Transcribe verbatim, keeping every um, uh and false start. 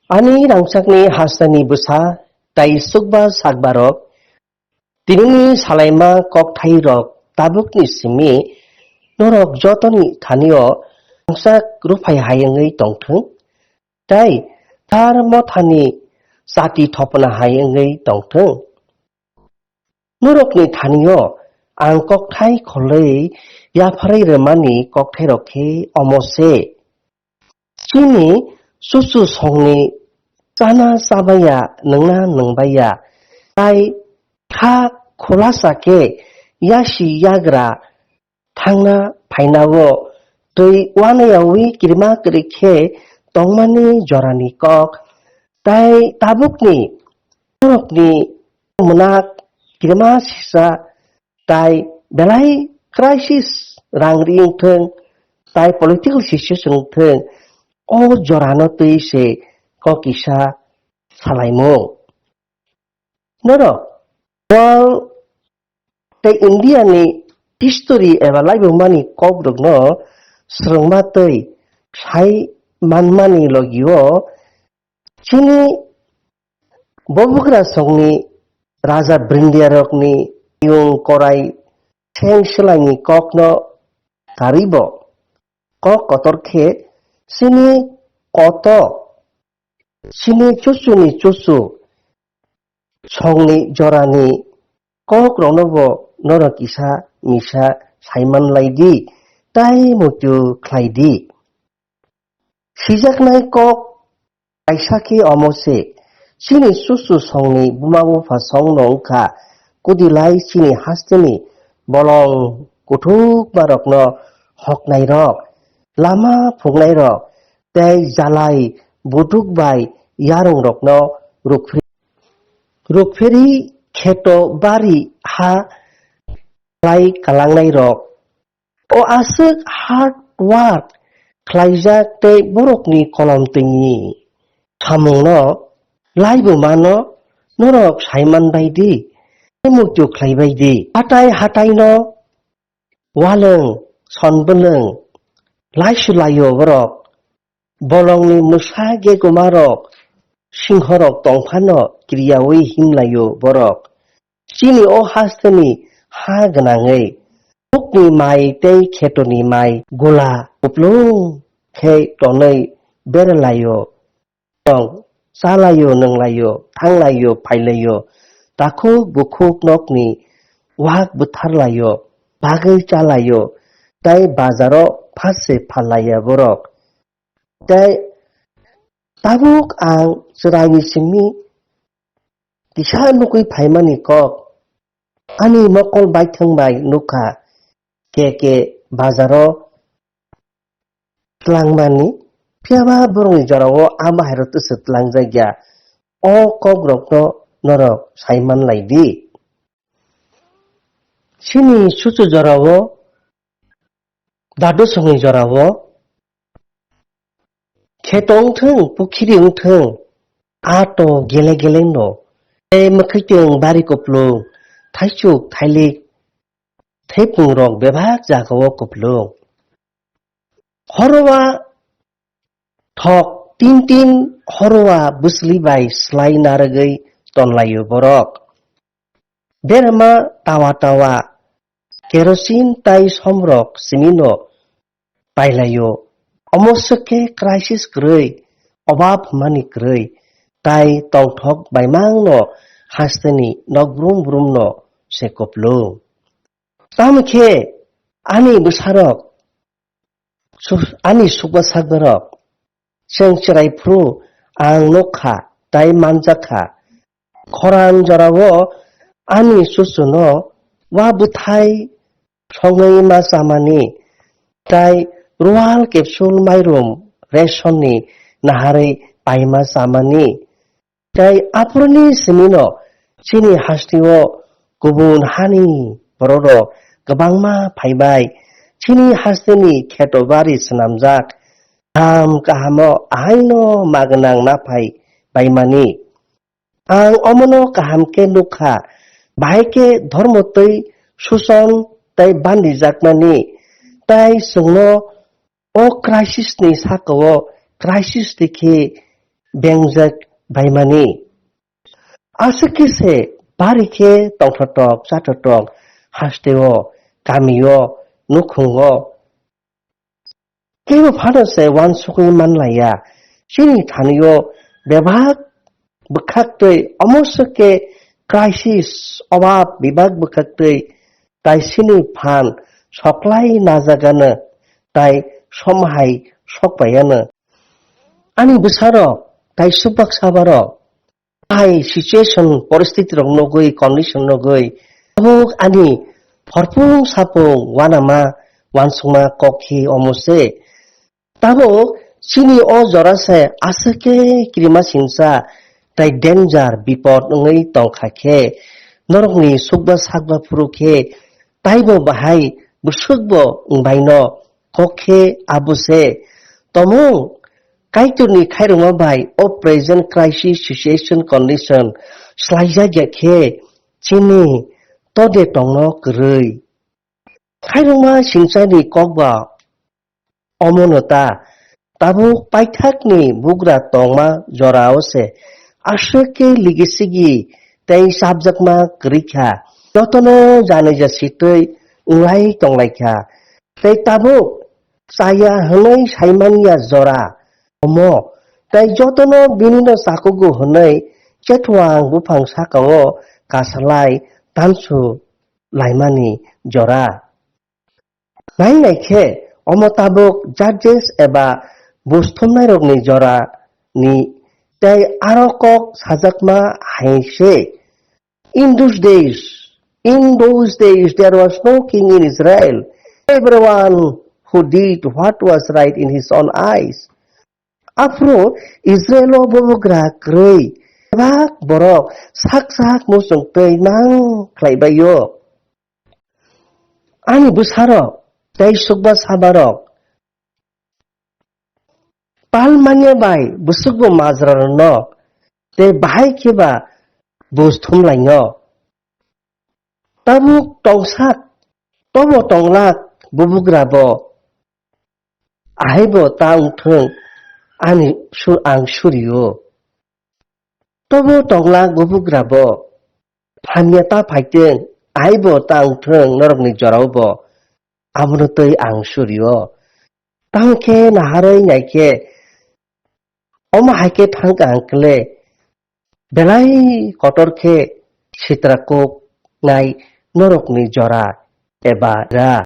Ani rangchakni hasteni bwsa tai chukba sakbarok, tinini salaima kokthairok tabukni simi norok jotoni thanio rangchak ruphai hai wngwi tongthwng, tai thar mothani chati thopna hai wngwi tongthwng. Norokni thanio ang kokthai kholwi yapharwi rwmani kokthairok khe omo se. Chini chuchu songni chana chabaiya, nwngna nwngbaiya, tai kha khulasa khe yasi yagra thangna phainao twi uanayawi kirima kwrwi khe tongmani jorani kok, tai tabukni borokni mwnak kirima sisa, tai belai crisis rang ri wngthwng, tai political situation wngthwng, o jorano twi se kok kisa salaimung. Norok world tei India ni history eba laibumani kokrokno swrwngma tei sai manmani logio chini bobugra songni raja Brindiarokni yung korai seng silaini kokno karibo kok kotor khe chini koto chini chuchuni chuchu songni jorani kokrokno bo norok kisa misa saiman lai di, tai muitu khlai di. Sijaknai kok kaisa khe omo se, chini chuchu songni buma bupha songno wngkha, kudilai chini hasteni bolong kuthukmarokno hoknairok, lama phungnairok, tei jalai butuk bai yarwngrokno rukphri-, rukpheri kheto bari ha lai kalangnairok. O aswk hard work khlaijak tei borokni kolom twini samungno laibumano norok saiman bai di, tei muitu khlai bai di. Hatai hataino walwng, sonbwlwng, laisu laio borok. Bolongni mwsa gegumarok, singhorok tongphano kiriyaui himlaio borok. Chini o hasteni ha gwnangwi, bukni mai tei khetoni mai gula kuplung khe tonwi beralaio. Tong, chalaio, nwnglaio, thanglaio, phailaio, takhuk bukhuk nokni wak bwtharlaio, bagwi chalaio, tei bazaro phase phalaiya borok. Tei tabuk ang chwraini simi kisa nukwi phaimani kok, ani mokol baithang bai nukha, ke ke bazaro twlangmani, phiyaba borokni jorao a bahairok twswk twlangjakya, o kokrokno norok saiman lai di. Chini chuchu jorao, dadusongni jorao, kheto wngthwng, pukhiri wngthwng, ato gele gele no, tei mwkhwtwng bari kuplung, thaichuk thailik, thaipungrok bebak jagao kuplung. Horoa thok tin tin horoa bwsli bai slai narwgwi tonlaio borok. Berma tawa tawa kerosin tai somrok simino pailaio. Omo swk khe crisis kwrwi, obab hwnmani kwrwi, tai tongthok baimangno hasteni nok brum brumno se kuplung. Tamo khe ani bwsarok, su-, ani sukba sakbarok, chwng chwrai phuru ang nuk kha tai manjak kha. Khoran jorao ani chuchuno wa bwthai songwi ma chamani, tai rual capsule mairum rationni naharwi paima chamani. Tei aphuruni simino chini hasteo kubun hani bororok kwbangma phaibai. Chini hasteni kheto bari swnamjak. Kaham kahamo ahaino magwnang naphai baimani. Ang omono kaham khe nukha, bahai khe dhormo twi suson tei bandijakmani. Tai chwngno o crisis ni sakao crisis twi khe bengjak baimani. Aswk khe se bari khe tongthotok chathotok hasteo, kamio, nukhungo kebo phano se uansugwi manlaiya. Chini thanio bebak bwkhaktwi, omo swk khe crisis, obab bebak bwkhaktwi tai chini phan soklai najagano, tai somhai sokpaiano. Ani bwsarok tai subak sabarok, hai situation, poristiti rok nugwi, condition nugwi, tabuk ani phorphung sapung uanama uansukma kok khe omo se. Tabuk chini o jora se aswk khe kirima singsa tai danger bipod wngwi tongkha khe, norokni sukba sakba phuru khe taibo bahai bwswkbo wngbaino kok khe abo se. Tomung Kaitorni khairokma bai o present crisis situation condition swlaijakya khe chini tode tongno kwrwi. Khairokma singchani kokba omono ta, tabuk paithakni bugra tongma jorao se aswk khe ligisigi tei chapjakma kwrwi kha, jotono janija sitwi wngwi tonglaikha. Tei tabuk chaya hwnwi saimanya jora omo, tei jotono binino chakugo hwnwi chetwang buphang sakao kasalai tansu laimani jora. Nai nai khe omo tabuk judges eba buj thumnairokni jora ni tei aro kok sajakma hai se. In those days, in those days there was no king in Israel. Everyone who did what was right in his own eyes. Aphuru Israel o bubagra kwrwi bebak borok sak sak muchung twi mang khlaibaio. Ani bwsarok tei sukba sabarok pal manya bai bwswkbo majra rwno tei bahai khe ba buj thumlaino. Tabuk tongsak, tobo tonglak bubugra bo, ahaibo ta wngthwng ani su-, ang surio. Tobo tonglak bubugra bo, hamya ta phaitwng, ahaibo ta wngthwng norokni jorao bo, abono twi ang surio. Tamo khe naharwi nai khe, omo hai khe thang ang kle, belai kotor khe sitra kuk nai norokni jora eba ra.